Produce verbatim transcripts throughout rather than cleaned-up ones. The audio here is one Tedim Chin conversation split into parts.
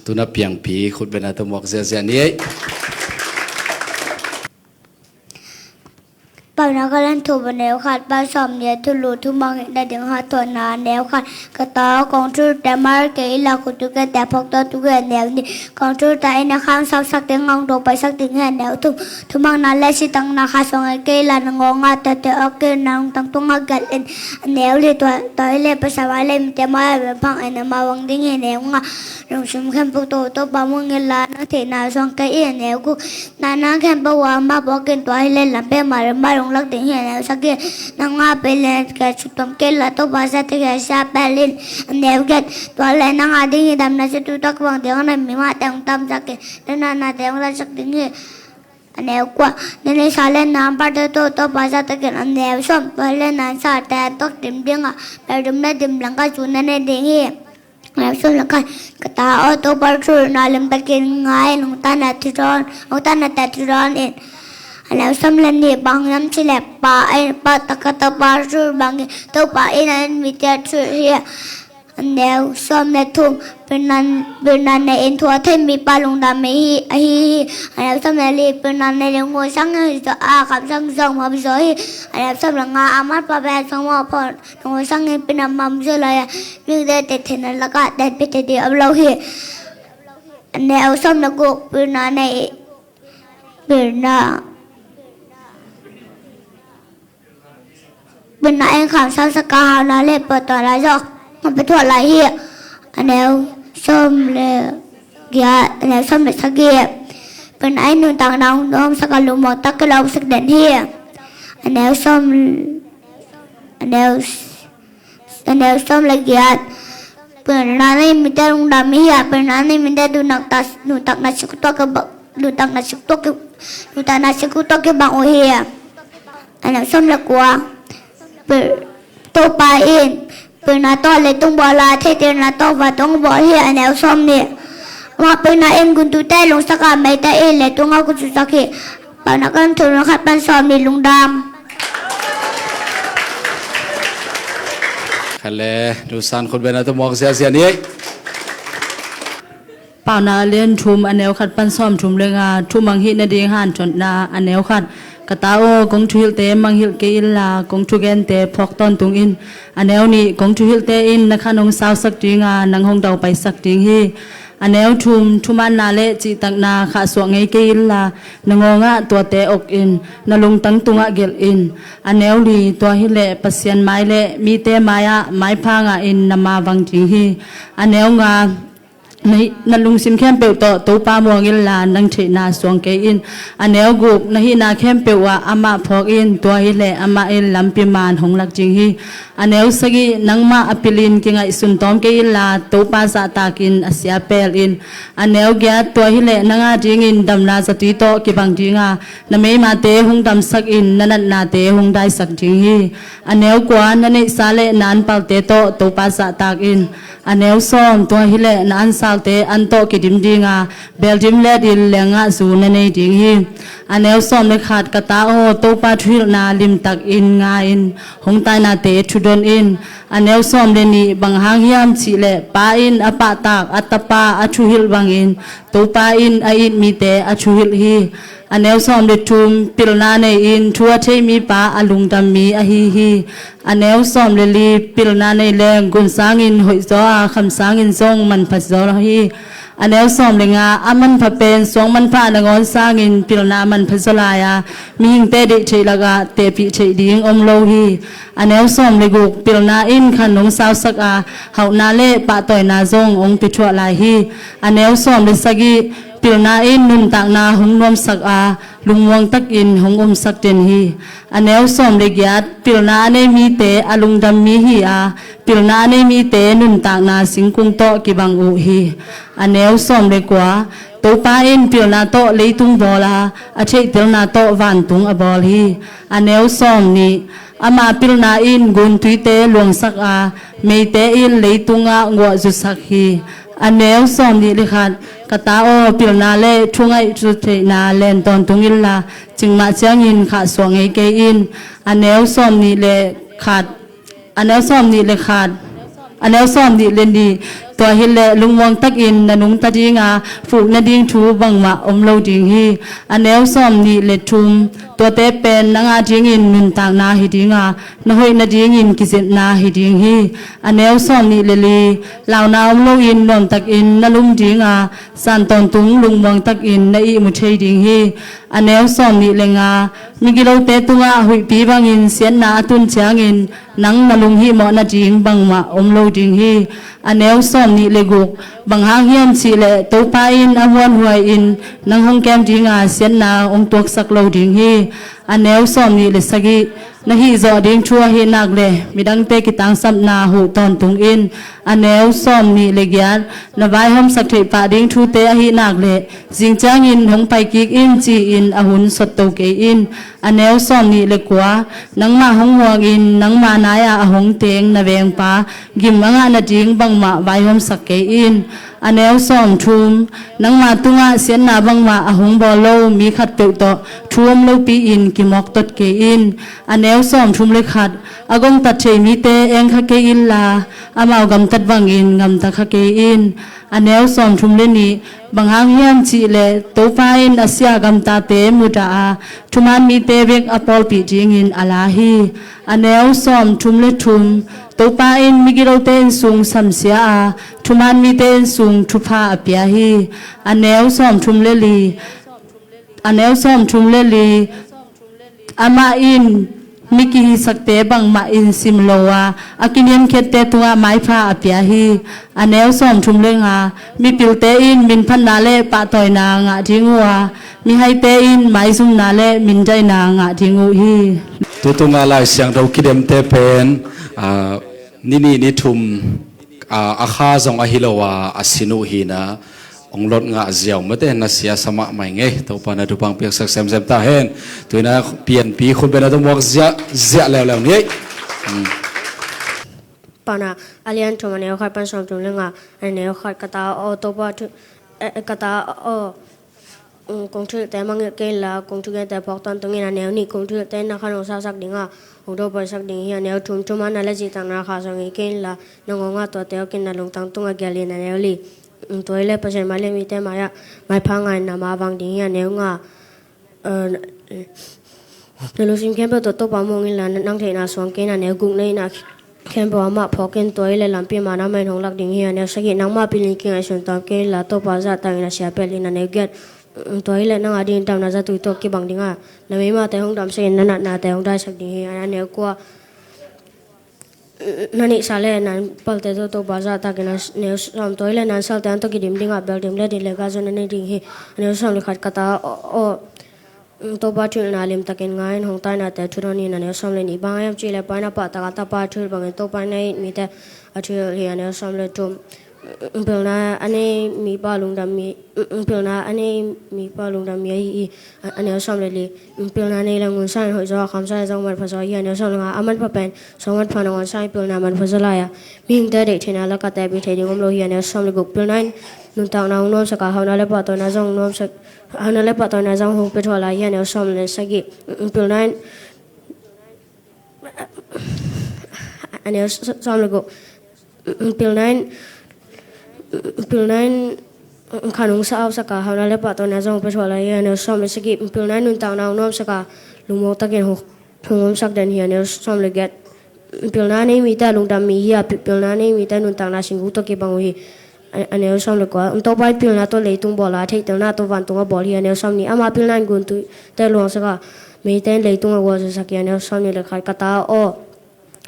Tuna piangpi khutbetna tawh muak ziazia ni ei. Paunak a lian thum, a neu khat pan sawm nih. Thulu thumang hihna ding hanthawnna. A neu khat, ka ta aw, kong thulu te mal kei inla, khutu kente phawk tawntung hi. A neu nih, kong thulu ta in a kham sausak ding, ngangdo paisak ding hi. A neu thum, thumangna le sitakna khasuah ngei kei inla, na ngawngah tuate awk in, na lungtang tungah gelh in. A neu li, tua, tua hi leh Pasian mai le mite mai a biakinn phang in, amau vang ding hi. A neu nga, lungsim khempeuh tawh Topa muang inla, nang theihna suang kei in. A neu guk, na nang khempeuh a mah phawk in, tua hi leh lampi mah le mah lunglak ding hi. A neu sagih, nang a pen le ka suktuam kei inla, Topa sa te ka sia pel in. A neu giat, tua hi leh nang a ding hi damna sih tu tak bang ding na mi mah te hong tamsak in, na na na te hong lasak ding hi. A neu kua, na neihsa le na anpalte tawh Topa sa tak in. A neu sawm, tua hi leh na ansate an tuak dim ding a, bel dim le dim langkhat sung na nei ding hi. A neu sawm le khat, ka ta aw, Topa thulna limtakin ngai in, hong tanna thudawn, hong tanna te thudawn in. A neu sawm le nih, bang hiam cih leh pa in, pa tak a Topa thul bangin, Topa in a it mite thul hi. A neu sawm le thum, pilna, pilna nei in thu a thei mipa lungdam mi hi, ahi hi. A neu sawm le li, pilna nei le nguaisang hi zaw a, kamsang zong mawk zaw hi. A neu sawm le nga, a manpha pen sawng mawk phaw, nguaisang in pilna mawk zaw lai a, mite theihna lakah tenpih thei ding om lo hi. A neu sawm le guk, pilna nei, pilna, pilna in kham sausak a, hauhna le phuahtawina zong hong pia thuah lai hi. A neu sawm le giat, a neu sawm le sagih, pilna in nuntakna hong nuamsak a, lungmuang tak in lawmsak den hi. A neu sawm, a neu, a neu sawm le giat, pilna nei mite lungdam mi hi a, pilna nei mite nuntakna, nuntakna sik tuak kibang, nuntakna sik tuak ki, nuntakna sik tuak kibang uh hi. A neu sawm le kua, pil, Topa in pilna tawh leitung bawl a, theihtelna tawh vantung bawl hi. A neu sawm nih, amah pilna in guntute lungsak a, meite in leitung a kutsusak hi. Paunak a lian thum, a neu khat pan sawm nih. Lungdam. Khat le, nusan khutbetna tawh muak ziazia ni ei. Paunak a lian thum, a neu khat pan sawm thum le nga, thumang hihna ding hanthawnna. A neu khat, ka ta aw, kong thuhilhte mangngilh kei inla, kong thugente phawk tawntung in. A neu nih, kong thuhilhte in na khan hong sausak ding a, nang hong daupaisak ding hi. A neu thum, thumanna le cihtakna khahsuah ngei kei inla, na ngawngah tuate awk in, na lungtang tungah gelh in. A neu li, tua hi leh Pasian mai le mite mai-ah maipha ngah in, na maa vang ding hi. A neu nga, na, na lungsim khempeuh tawh Topa muang inla, nang theihna suang kei in. A neu guk, na hihna khempeuh ah amah phawk in, tua hi leh amah in lampi man hong lak ding hi. A neu sagih, nangmah a pilin kingaihsun tawm kei inla, Topa zahtakin a sia pel in. A neu giat, tua hi leh nang a dingin damna zatui tawh kibang ding a, na meimate hong damsak in, na natnate hong daisak ding hi. A neu kua, na neihsa le na anpalte tawh Topa zahtak in. A neu sawm, tua hi leh na ansalte an tawh kidim ding a, bel dim let in leenggahzu na nei ding hi. A neu sawm le khat, ka ta aw, Topa thuhilhna limtakin ngai in, hong tainate thudon in. A neu sawm le nih, bang hang hiam cih leh pa in a pahtak a tapa a thuhilh bangin Topa in a it mite a thuhilh hi. A neu sawm le thum, pilna nei in thu a thei mipa a lungdam mi ahi hi. A neu sawm le li, pilna nei leng gun sangin hoih zaw a, kham sangin zong manpha zaw hi. A neu sawm le nga, a manpha pen suang manpha nangawn sangin pilna manpha zaw lai a, mihingte deih theih lakah tehpih theih ding om lo hi. A neu sawm le guk, pilna in khan hong sausak a, hauhna le pahtawina zong hong pia thuah lai hi. A neu sawm le sagih, pilna in nuntakna hong nuamsak a, lungmuang takin hong umsak den hi. A neu sawm le giat, pilna a nei mite a lungdam mi hi a, pilna a nei mite nuntakna singkung tawh kibang uh hi. A neu sawm le kua, Topa in pilna tawh leitung bawl a, a theihtelna tawh vantung a bawl hi. A neu sawm nih, ama pilna in guntuite luangsak a, meite in leitungah nguah zusak hi. A neu sawm nih le khat, ka ta aw, pilna le thungaih zutheihna len tawntung inla, cingmah ciangin khahsuah ngei kei in. A neu sawm nih le khat, a neu sawm nih le khat, a neu sawm nih le nih, Tua hileh lungmuang takin na nungta dinga puk nading thu bangmah om lo ding hi. A neu sawm nih le thum, tuate pen nang a dingin nuntakna hi dinga, na hoih nadingin kizepna hi ding hi. A neu sawm nih le li, launa om loin nuamtakin na lum dinga, zan tawntung lungmuang takin na ihmu thei ding hi. A neu sawm nih le nga, migilote tungah huihpi bangin siatna a tun ciangin nang na lunghihmawh nading bangmah om lo ding hi. A neu sawm nih le guk, bang hang hiam cihleh Topa in a muanhuai-in nang hong kem dinga siatna hong tuaksak lo ding hi. A neu sawm nih le sagih, na hihzawh ding thu ahih nak le midangte kitangsapna huh tawntung in. A neu sawm nih le giat, na vaihawmsak theih pah ding thute ahih nak le zing ciangin hong paikik in ci-in a hun sotto kei in. A neu sawm nih le kua, nangmah hong muangin nangmah nai-ah a hong teng na vengpa gim a ngah nading bangmah vaihawmsak kei in. A neu sawm thum, nangmah tungah siatna bangmah a hong bawl lo mi khatpeuh tawh thu om lopi-in kimawk tot kei in. A neu sawm thum le khat, a gongtat thei mite engkha kei inla, amau gamtat bangin ngamta kha kei in. A neu sawm thum le nih, bang hang hiam cihleh Topa in a sia gamtate mudah a, thuman mite bek a pawlpih dingin a la hi. A neu sawm thum le thum, Topa in migilote in sung samsia a, thuman mite in sung thupha a pia hi. A neu sawm thum le li, a neu sawm thum le li, amah in mi kihisakte bangmah in sim lo a, a kiniamkhiatte tungah maipha a pia hi. A neu sawm thum le nga, mipilte in minphatna le pahtawina ngah ding uh a, mihaite in maizumna le mindaina ngah ding uh hi. Tutunga Lai Siangtho kidemte pen, ah, ni nih ni thum, ah, a kha zong ahi lo a, a sin uh hi na, hong lot ngah ziau mate na siasa mahmah ing ei. Topa na thupha piaksak semsem ta hen. Tuina pianpi khutbetna tawh muak ziahziah leuleu ni ei. Pana a lian thum a neu khat pan sawm thum le nga, a neu khat ka ta aw Topa thu, eh, ka ta aw, um, kong thuhilhte mangngilh kei inla, kong thugente phawk tawntungin. A neu nih, kong thuhilhte na khan hong sasak dinga, hong dopaisak ding hi. A neu thum, thumanna le cihtakna kha zong ngei kei inla, na ngawngah tuate awkin na lungtang tungah gelh in. A neu li, um, tua hileh Pasian mai le mite mai-ah maipha ngahin na mavang ding hi. A neu nga, eh, na lungsim khempeuh tawh Topa muang inla, nang theihna suang kei in. A neu guk, na itna khempeuh amah phawk in, tua hileh lampi man amah in hong lak ding hi. A neu sagih, nangmah pilin kingaihsun tawm kei inla, Topa zahtakin a sia pelh in. A neu giat, tua hileh nang a dingin damna zatui tawh kibang dinga, na meimate hong damsakin na natnate hong daisak ding hi. A neu kua, na neihsa le na palte tawh Topa zahtakin. A neu sawm, tua hileh na ansalte an tawh kidim dinga, beldim le din le gah zong na nei ding hi. A neu sawm le khat ka ta aw, aw, Topa thuhilhna limtakin ngai in, hong tainate thudawn in. A neu sawm le nih, bang hang hiam cihleh Pa in a pahtak a Tapa thuhilh bangin Topa in a it mite a thuhilh hi. A neu sawm le thum, pilna a nei mipa lungdam mi, pilna a nei mipa lungdam mi ahi hi. A neu sawm le li, pilna nei le ngun sangin hoih zaw a, kham sangin zong manpha zaw hi. A neu sawm le nga, a manpha pen suang manpha nangawn sangin pilna manpha zaw lai a, mihingte deih theihna lak a tepih thei ding om lo hi. A neu sawm le guk, pilna in nuntakna hong nuamsak a, hauhna le pahtawina zong nuamsak, hauhna le pahtawina zong hong pia thuah lai hi. A neu sawm le sagih, pilna in, a neu sawm le guk, pilna in, pilna in khan hong sa ausak a, hauhna le pahtawina zong hong pia thuah lai hi. A neu sawm le sagih, pilna in nuntakna hong nuamsak a, lungmuang takin hong hong omsak den hi. A neu sawm le giat, pilna a nei mite a lungdam mi hi a, pi-, pilna a nei mite nuntakna singguk tawh kibang uh hi. A, a neu sawm le kua, Topa in pilna tawh leitung bawl a, theihtelna tawh vantung a bawl hi. A neu sawm nih, ama pilna in guntuite luangsak a, meite in leitung a gualzosak hi. A neu sawm nih le khat, ka ta aw,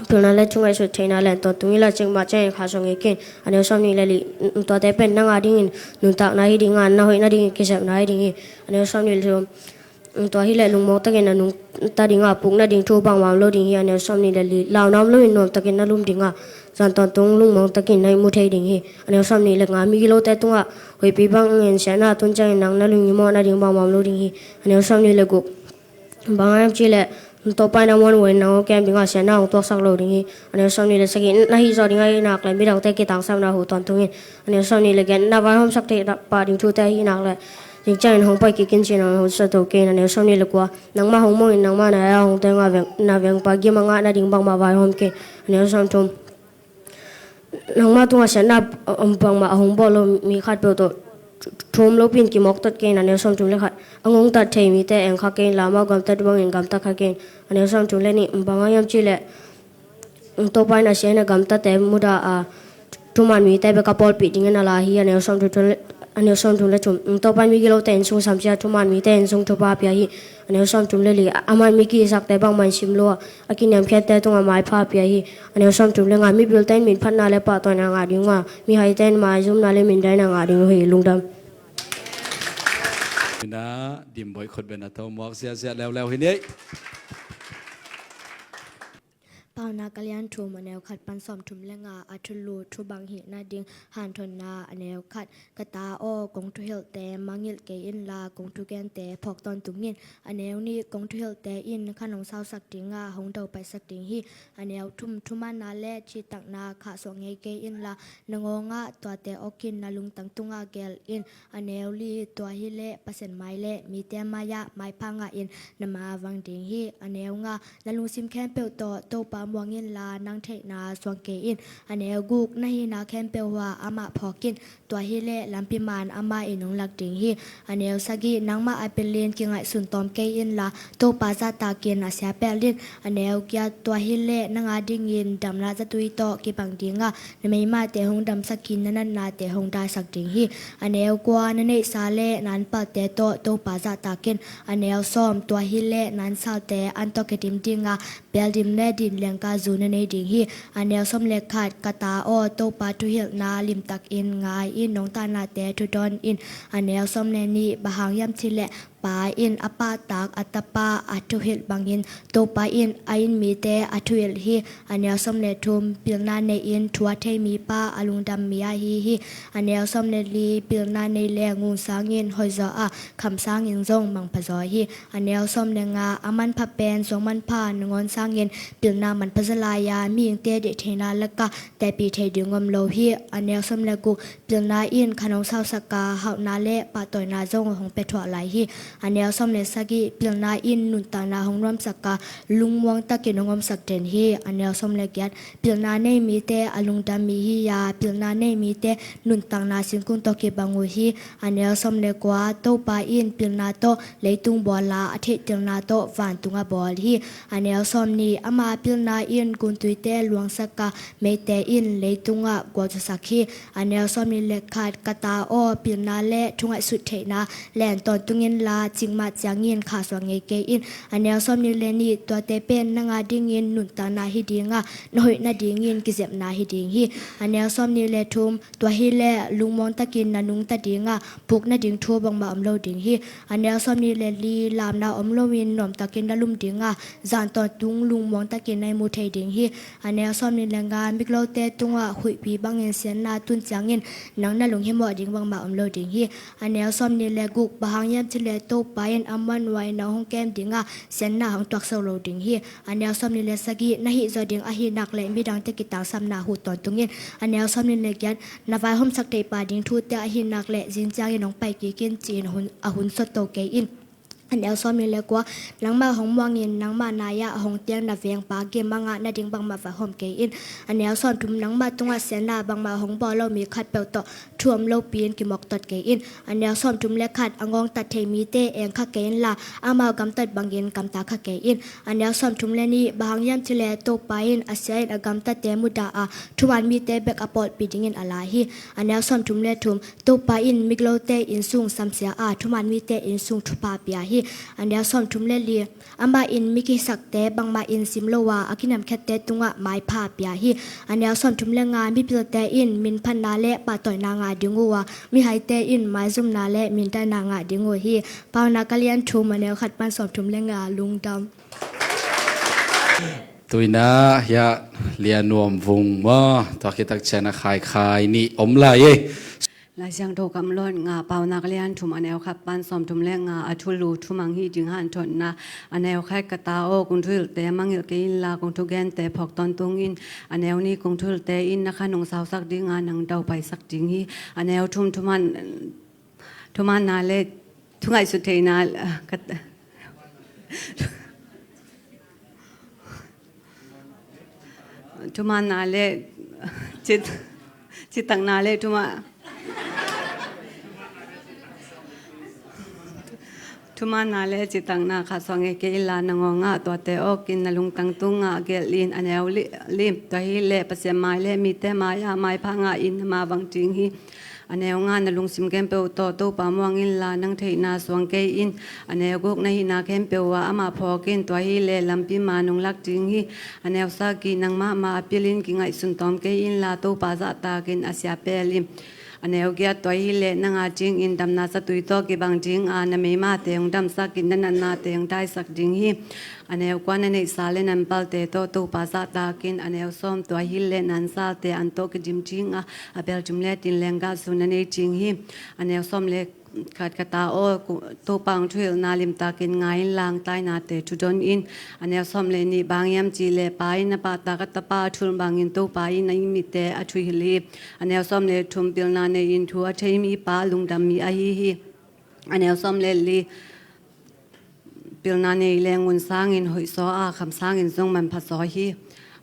pilna le thu ngaihsut theihna len tawntung inla, cikmah ciangin kha zong ngei kei in. A neu sawm nih le li, tuate pen nang a dingin nuntakna hi dinga, na hoih nadingin kisepna hi ding hi. A neu sawm nih le thum, tua hileh lungmuang takin na nungta dinga, puk nading thu bangmah om lo ding hi. A neu sawm nih le li, launa om loin nuam takin na lum dinga, zan tawntung lungmuang takin na ihmu thei ding hi. A neu sawm nih le nga, migilote tungah huihpi bangin siatna a tun ciangin nang na lunghihmawh nading bangmah om lo ding hi. A neu sawm nih le guk, bang hang hiam cihleh Topa in a muanhuai-in nang hong kem dinga, siatna hong tuaksak lo ding hi. A neu sawm nih le sagih, na hihzawh ding ahih nak le midangte kitangsapna huh tawntungin. A neu sawm nih le giat, na vaihawmsak theih pah ding thute ahih nak le zing ciangin hong paikik in ci-in hong sotto kei in. A neu sawm nih le kua, nangmah hong muangin nangmah nai-ah hong teng a veng, na vengpa gim a ngah nading bangmah vaihawm kei in. A neu sawm thum, Nangmah tungah siatna om bangmah a hong bawl lo mi khatpeuh tawh thu om lopi-in kimawk tot kei in. A neu sawmthum le khat. A ngongtat thei mite engkha kei inla, amau gamtat bangin gamta kha kei in. A neu sawmthum le nih. Bang hang hiam cih leh Topa in a sia in a gamtate mudah a, thuman mite bek a pawlpih dingin a la hi. A neu sawmthum le, a neu sawmthum le thum. Topa in migilote innsung samsia, thuman mite innsung thupha pia hi. A neu sawmthum le li. Amah in mi kihisakte bangmah in sim lo a, a kiniamkhiatte tungah maipha pia hi. A neu sawmthum le nga. Mipilte in minphatna le pahtawina ngah ding uh a, mihaite in maizumna le mindaina ngah ding uh hi. Lungdam. Ina, Dimboih khutbetna tawh muak ziahziah leuleu hi ni. Paunak a lian thum, a neu khat pan sawmthum le nga. A thulu thubang hih nading hanthotna. A neu khat. Ka ta aw, kong thuhilhte mangngilh kei inla, kong thugente phawk tawntung in. A neu nih. Kong thuhilhte in khan hong sausak ding a, hong daupaisak ding hi. A neu thum. Thumanna le thihtakna khahsuah ngei kei inla, na ngawngah tuate awkin na lungtang tungah gelh in. A neu li. Tua hileh Pasian mai le mite mai-ah maipha ngahin na ma vang ding hi. A neu nga. Na lungsim khempeuh tawh Topa muang inla, nang theihna suang kei in. A neu guk. Na hihna khempeuh uah amah phawk in. Tua hileh lampi man amah in hong lak ding hi. A neu sagih. Nangmah a pilin kingaihsun tawm kei inla, Topa zahtakin a sia pelh in. A neu giat. Tua hileh nang adingin damna zatui tawh kibang ding a, na meimate hong damsakin na natnate hong daisak ding hi. A neu kua. Na neihsa le na anpalte tawh Topa zahtak in. A neu sawm. Tua hileh na ansalte an tawh kidim ding a, peldim le din lengka zu na nei ding hi. A neu sawm le khat. Ka ta aw, Topa thuhilhna limtakin ngai in, nong tahnate thudawn in. A neu sawm le nih. Bang hang hiam cih leh pa in a pahtak a tapa a thuhilh bangin Topa in a inn mite a thuhilh hi. A neu sawm le thum. Pilna nei-in thu a thei mipa a lungdam mi ahi hi. A neu sawm le li. Pilna nei le ngun sangin hoihzaw a, kham sangin zong manphazaw hi. A neu sawm le nga. A manpha pen suang manpha nangawn sangin pilna manpha zaw lai a, mihingte deih theihna lakah tehpih thei ding om lo hi. A neu sawm le guk. Pilna in khan hong sausak a, hauhna le pahtawina zong hong pia thuah lai hi. A neu sawm le sagih. Pilna in nuntakna hong nuamsak a, lungmuang takin hong omsak den hi. A neu sawm le giat. Pilna nei mite a lungdam mi hi a, pilna nei mite nuntakna singkung tawh kibang uh hi. A neu sawm le kua. Topa in pilna tawh leitung bawl a, a theihtelna tawh vantung a bawl hi. A neu sawm nih. Ama pilna in guntuite luangsak a, meite in leitungah gualzawhsak hi. A neu sawm nih le khat. Ka ta aw, pilna le thungaihsut theihna len tawntung inla, cikmah ciangin khahsuah ngei kei in. A neu sawm nih le nih. Tuate pen nang adingin nuntakna hi ding a, na hoih nadingin kizepna hi ding hi. A neu sawm nih le thum. Tua hileh lungmuang takin na nungta ding a, puk nading thu bangmah om lo ding hi. A neu sawm nih le li. Lamna om loin nuamtakin na lum ding a, zan tawntung lungmuang takin na ihmu thei ding hi. A neu sawm nih le nga. Migilote tungah huihpi bangin siatna tun ciangin nang na lunghimawh ding bangmah om lo ding hi. A neu sawm nih le guk. Bang hang hiam cih leh Topa in a muanhuai nang hong kem ding a, siatna hong tuaksak lo ding hi. A neu sawm nih le sagih. Na hih zaw ding ahih nak leh midangte kitangsapna huh tawntung in. A neu sawm nih le giat. Na vaihawmsak theihpah ding thute ahih nak leh zing ciangin hong pai kik in, ci-in a hun, a hun sawt to kei in. A neu sawm nih le kua. Nangmah hong muangin nangmah nai-ah hong teng na vengpa gim a ngah nading bangmah vaihawm kei in. A neu sawmthum. Nangmah tungah siatna bangmah hong bawl lo mi khatpeuh tawh thu om lopi-in kimawk tot kei in. A neu sawmthum le khat. A ngawngtat thei mite engkha kei inla, amau gamtat bangin gamta kha kei in. A neu sawmthum le nih. Bang hang hiam cih leh Topa in a sia in a gamtate mudah a, thuman mite bek a pawlpih dingin a la hi. A neu sawmthum le thum. Topa in migilote innsung samsia a, thuman mite innsung thupha pia hi. A neu sawmthum le li. Amah in mi kihisakte bangmah in sim lo a, a kiniamkhiatte tungah maipha pia hi. A neu sawmthum le nga. Mipilte in minphatna le pahtawina ngah ding uh a, mihaite in maizumna le mindaina ngah ding uh hi. Paunak a lian thum, a neu khat pan sawmthum le nga. Lungdam. Tuina hiah Lia Nuam Vung maw, tua khit tak ciang a khaikhai nih om lai e. Laisiangtho kamlawh nga, Paunak a lian thum, a neu khat pan sawmthum le nga. A thulu thumang hih ding hanthotna. A neu khat. Ka ta aw, kong thuhilhte mangngilh kei inla, kong thugente phawk tawntung in. A neu nih. Kong thuhilhte in na khan hong sausak ding a, nang daupaisak ding hi. A neu thum. Thuman, thumanna le thungaihsut theihna, ka, thumanna le Cit, citakna le thuma, thumanna le citakna khat suang ngei kei inla na ngawng ah tuate awkin na lungtang tungah gelh in. A neu li, li, tua hileh Pasian mai le mite mai-ah maipha ngah in, na mavang ding hi. A neu nga, na lungsim khempeuh tawh Topa muang inla nang theihna suang kei in. A neu guk, na hihna khempeuh ah amah phawk in, tua hileh lampi ma nong lak ding hi. A neu sagih, nang mahmah a pilin kingaihsun tawm kei inla Topa zahtakin a sia pel in. A neu giat, tua hileh nang a dingin damna zatui tawh kibang dinga na meimate hong damsak in, na natnate hong daisak ding hi. A neu kua, na neihsa le na anpalte tawh Topa zahtakin. A neu sawm, tua hileh na ansalte an tawh kidim dinga a beltum le tin lenggah zu na nei ding hi. A neu sawm le khat, ka ta aw, Topa hong thuhilhna limtakin ngai inla hong tainate thudon in. A neu sawm le nih, bang hiam cihleh pa in a pahtak a tapa a thulh bangin Topa in a mitte a thuhilh hi. A neu sawm le thum, pilna nei in thu a thei mipa a lungdam mi ahi hi. A neu sawm le li, pilna nei le ngun sangin hoih zaw a, kham sangin zong manpha zaw hi.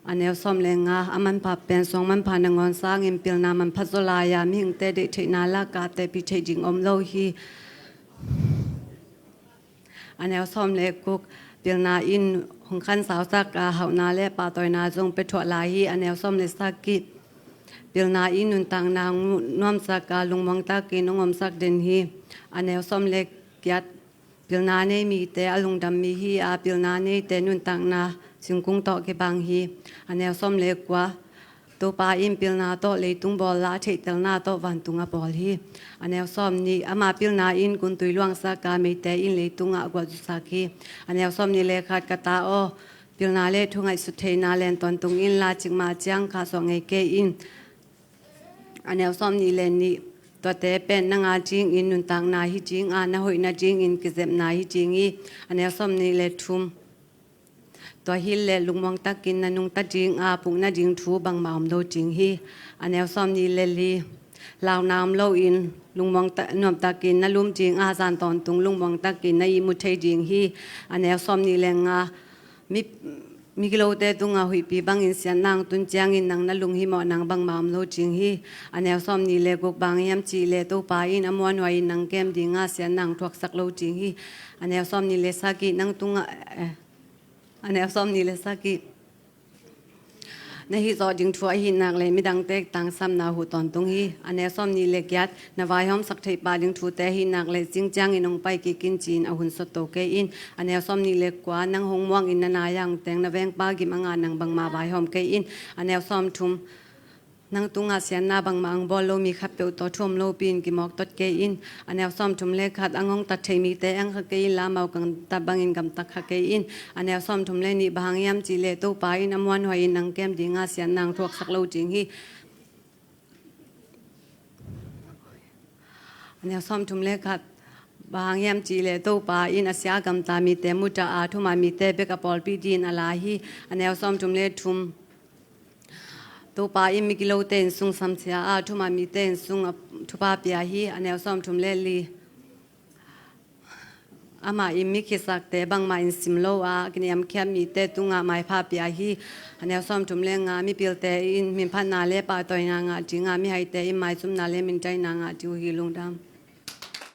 A neu sawm le nga, a manpha pen suang manpha nangawn sangin pilna manpha zaw lai-a mihingte deih theihna lak a tepih theih ding om lo hi. A neu sawm le guk, pilna in hong khansausak a, hauhna le pahtawina zong pia thuah lai hi. A neu sawm le sagih, pilna in nuntakna hong nuamsak a, lungmuang takin hong omsak den hi. A neu sawm le giat, pilna nei mite a lungdam mi hi a, pilna neite nuntakna singkung tawh kibang hi. A neu sawm le kua, Topa in pilna tawh leitung bawl a, a theihtelna tawh vantung a bawl hi. A neu sawm nih, ama pilna in kuntui luangsak a, meite in leitungah a guah zusak hi. A neu sawm nih le khat, ka ta aw, pilna le thu ngaihsut theihna len tawntung inla, cikmah ciang khahsuah ngei kei in. A neu sawm nih le nih, tuate pen nang a dingin nuntakna hi dinga, na hoihna dingin kizepna hi ding hi. A neu sawm nih le thum, tua hileh lungmuang takin na nungta dinga, pukna ding thu bangmah om lo ding hi. A neu sawm nih le li, launa om loin lungmuang ta, nuam takin na lum dinga, zan tawntung lungmuang takin na ihmu thei ding hi. A neu sawm nih le nga, mi, migilote tungah huihpi bangin siatna hong tun ciangin nang na lunghimawh nang bangmah om lo ding hi. A neu sawm nih le guk, bang hiam cihleh Topa in a muanhuai in nang kem dinga siatna hong thuaksak lo ding hi. A neu sawm nih le sagih, nang tungah, eh, a neu sawm nih le sagih, na hih zawh ding thu ahih nak leh midangte tangsamna huh tawntung hi. A neu sawm nih le giat, na vaihawmsak theih pah ding thute ahih nak leh zing ciangin hong pai kik in ci-in a hun sotto kei in. A neu sawm nih le kua, nang hong muangin na nai-a hong teng na vengpa gim a ngah nang bangmah vaihawm kei in. A neu sawm thum, nang tungah siatna bangmah hong bawl lo mi khatpeuh tawh thu om lopi-in kimawk tot kei in. A neu sawm thum le khat, a ngongtat thei mite eng kha kei inla, amau gamtat bangin gamtat kha kei in. A neu sawm thum le nih, bang hang hiam cihleh Topa in a muanhuai in nang kem dinga siatna hong thuaksak lo ding hi. A neu sawm thum le khat, bang hang hiam cihleh Topa in a sia a gamta mite mudah a, thuman mite bek a pawlpi dingin a la hi. A neu sawm thum le thum, Topa in migilote innsung samsia a, thuman mite innsung a thupha pia hi. A neu sawm thum le li, amah in mi khisakte bangmah in sim lo a, kiniamkhiat mite tungah maipha pia hi. A neu sawm thum le nga, mipilte in minphatna le pahtawina ngah dinga, mihaite in maizumna le mindaina ngah ding uh hi. Lungdam.